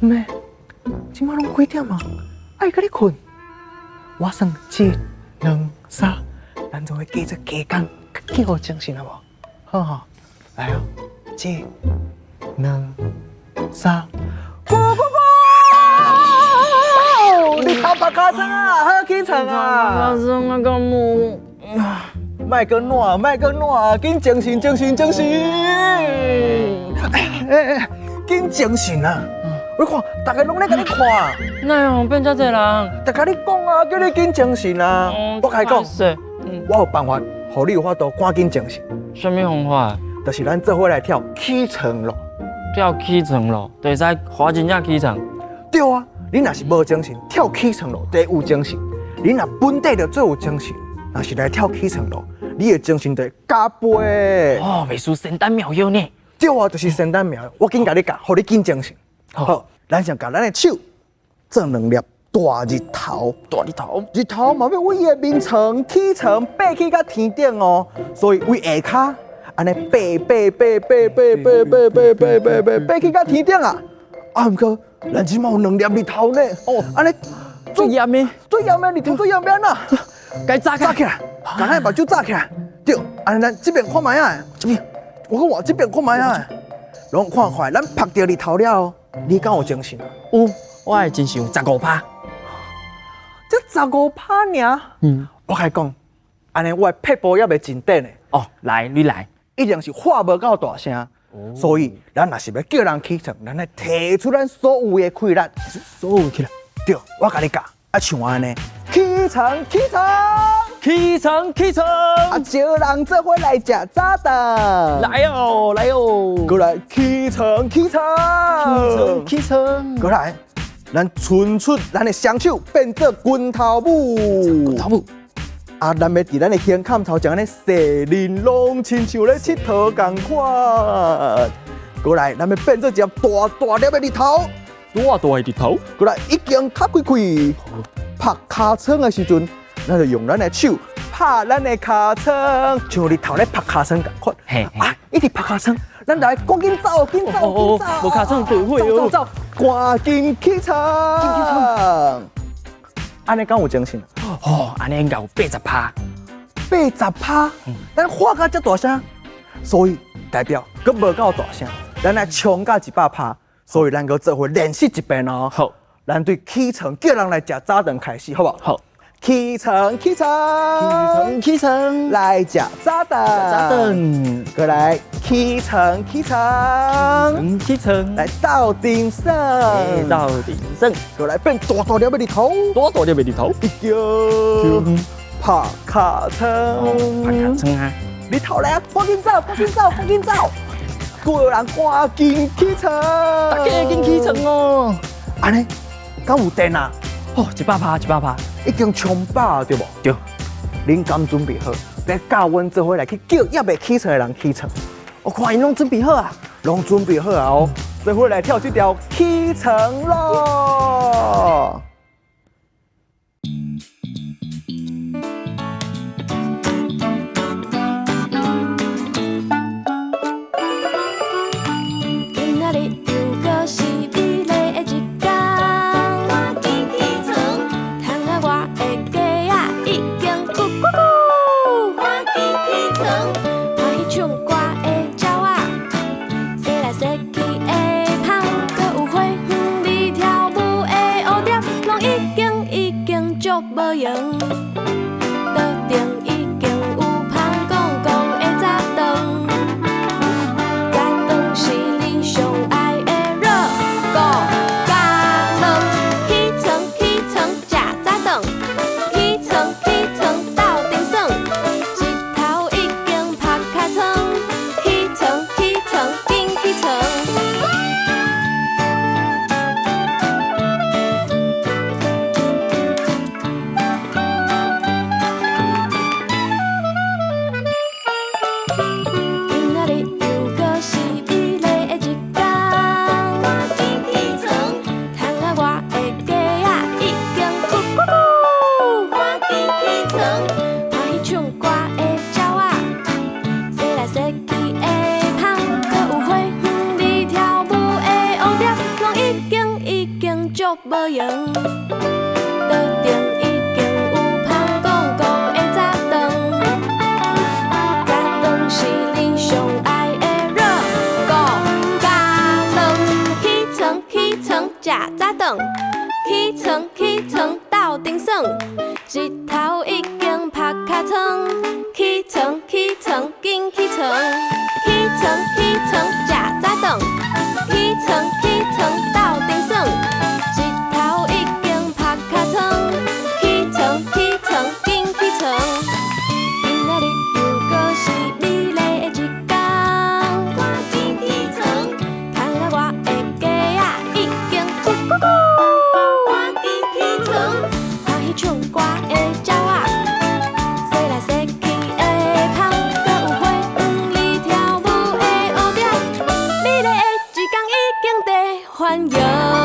咩？這馬攏幾點啊？愛閣咧睏？我算一、兩、三，咱做伙加做加工，較有精神好無？好吼，來哦，一、兩、三，咕咕咕！日頭拍尻川啊，好起床啊！發生啊，個夢。莫閣懶，莫閣懶，緊精神，精神，精神！哎哎，緊精神啊！你看，逐家攏咧共你看。哪會變遮濟人？逐家你講啊，叫你緊精神啊！我共你講，我有辦法，予你有法度趕緊精神。啥物方法？就是咱做伙來跳起床咯。跳起床咯，就會使予真正起床。對啊，你若是無精神，跳起床咯，就會有精神。你若本底就最有精神，若是來跳起床咯，你的精神就會加倍。哦，袂輸仙丹妙藥呢。對啊，就是仙丹妙藥。我緊共你教，予你緊精神。好，咱先共咱的手做兩粒大日頭，大日頭，日頭嘛欲為伊的眠床起床爬起到天頂哦，所以為下跤按呢爬爬爬爬爬爬爬爬爬爬爬爬起到天頂啊！啊，毋過咱這馬有兩粒日頭呢，哦，按呢最嚴的，最嚴的日頭最嚴的啊！該早早起來，共咱的目睭眨起來，對，按呢咱這邊看覓啊，這邊，我講我這邊看覓啊，攏看看，咱曝著日頭了後，你敢有精神？有，我的精神有15趴。這15趴爾？嗯，我共你講，按呢我的撇步猶未進展呢。哦，來，你來，一定是喊無夠大聲，所以咱若是欲叫人起床，咱愛提出咱所有的氣力，所有氣力。對，我共你教，啊像按呢，起床起床，起床起床，啊招人做伙來食早頓，來哦來哦，過來起床起床，起床起床，過來，咱伸出咱的雙手變做拳頭母，拳頭母，啊，咱欲佇咱的胸坎頭前按呢踅玲瑯，親像咧𨑨迌仝款。過來，咱欲變做一粒大大粒的日頭，大大的日頭，過來已經較開開，拍尻川的時陣，咱就用咱的手拍咱的尻川，像日頭咧拍尻川仝款。啊，一直拍尻川，咱來趕緊走，緊走，緊走，無尻川就會走走走，趕緊起床。按呢敢有精神？哦，按呢應該有80趴。80趴，咱喊甲遮大聲，所以代表閣無夠大聲，咱來衝到100趴，所以咱閣做伙練習一遍哦。好，咱對起床叫人來食早頓開始，好無？好，起床起床，起床起床，來食早頓，早頓，過來起床起床，起床，來鬥陣耍，鬥陣耍，過來變大大粒的日頭，大大粒的日頭，一叫拍尻川，拍尻川啊！日頭來啊，趕緊走，趕緊走，趕緊走，叫人趕緊起床，大家緊起床哦！按呢，敢有電啊？哦，100趴，100趴，已經衝飽對無？對。恁敢準備好？欲佮阮做伙來去叫猶未起床的人起床。我看𪜶攏準備好啊，攏準備好啊哦！做伙來跳這條起床囉。今仔日又閣是美麗的一天，趕緊起床，窗仔外的雞仔已經咕咕咕，趕緊起床，歡喜唱歌的鳥仔，踅來踅去的蜂，閣有花園裡跳舞的蝴蝶，攏已經已經足無閒。桌頂已經有芳公公的早頓，早頓是你上愛的熱狗佮卵。起床起床食早頓，起床起床鬥陣耍，日頭已經曬尻川，起床起床緊起床。無閒。桌頂已經有芳公公的早頓，早頓是恁上愛的熱狗加卵。起床起床食早頓，起床起床鬥陣耍，日頭已經曬尻川。起床起床緊起床，起床起床食早頓，起床起床鬥陣耍，日頭已經曬尻川。起床起床緊起床，今仔日又閣是美麗的一天。趕緊起床，窗仔外的雞仔已經咕咕咕。趕緊起床，歡喜唱歌的鳥仔，踅來踅去的蜂，閣有花園裡跳舞的蝴蝶，美麗的一天已經在歡迎。